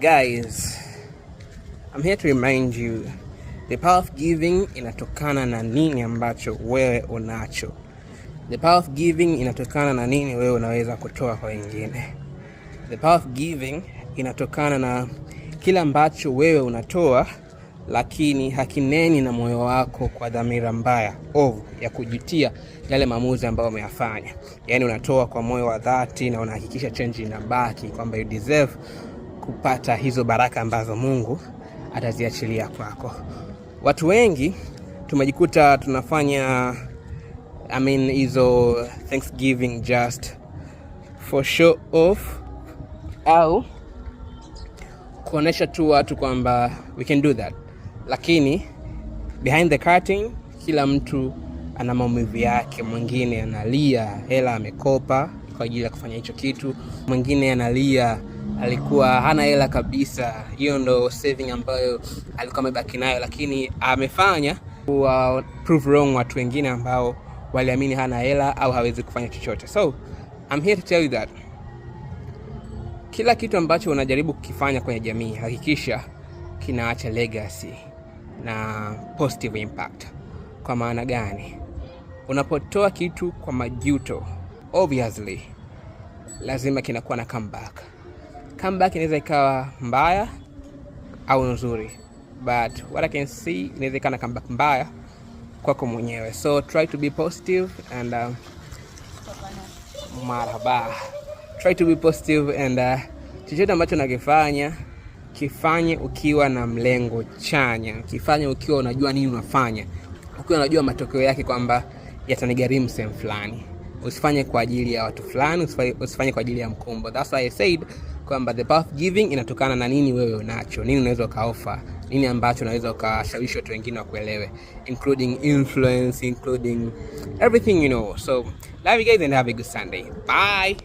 Guys, I'm here to remind you the power of giving inatokana na nini ambacho wewe unacho. The power of giving inatokana na nini wewe unaweza kutoa kwa wengine. The power of giving inatokana na kila ambacho wewe unatoa, lakini hakineni na moyo wako kwa dhamira mbaya ovu ya kujutia yale maamuzi ambayo umeyafanya. Yaani unatoa kwa moyo wa dhati na unahakikisha change inabaki kwamba you deserve kupata hizo baraka ambazo Mungu ataziachilia kwako. Watu wengi tumejikuta tunafanya, I mean, hizo Thanksgiving just for show off au kuonesha tu watu kwamba we can do that, lakini behind the curtain kila mtu ana maumivu yake. Mwingine analia hela amekopa kwa ajili ya kufanya hicho kitu, mwingine analia alikuwa hana hela kabisa, hiyo ndo saving ambayo alikuwa amebaki nayo, lakini amefanya kuwa prove wrong watu wengine ambao waliamini hana hela au hawezi kufanya chochote. So I'm here to tell you that kila kitu ambacho unajaribu kukifanya kwenye jamii, hakikisha kinaacha legacy na positive impact. Kwa maana gani? Unapotoa kitu kwa majuto, obviously lazima kinakuwa na comeback. Comeback inaweza ikawa mbaya au nzuri, but what I can see, inaweza ikawa na comeback mbaya kwako mwenyewe. So try to be positive and marhaba, try to be positive and chochote ambacho unakifanya, kifanye ukiwa na mlengo chanya, kifanye ukiwa unajua nini unafanya, ukiwa unajua matokeo yake kwamba yatanigharimu sehemu fulani. Usifanye kwa ajili ya watu fulani, usifanye kwa ajili ya mkumbo. That's why I said kwamba the power of giving inatokana na nini wewe unacho, nini unaweza ukaoffer, nini ambacho unaweza ukashawishi watu wengine wakuelewe, including influence, including everything. So love you guys and have a good Sunday. Bye.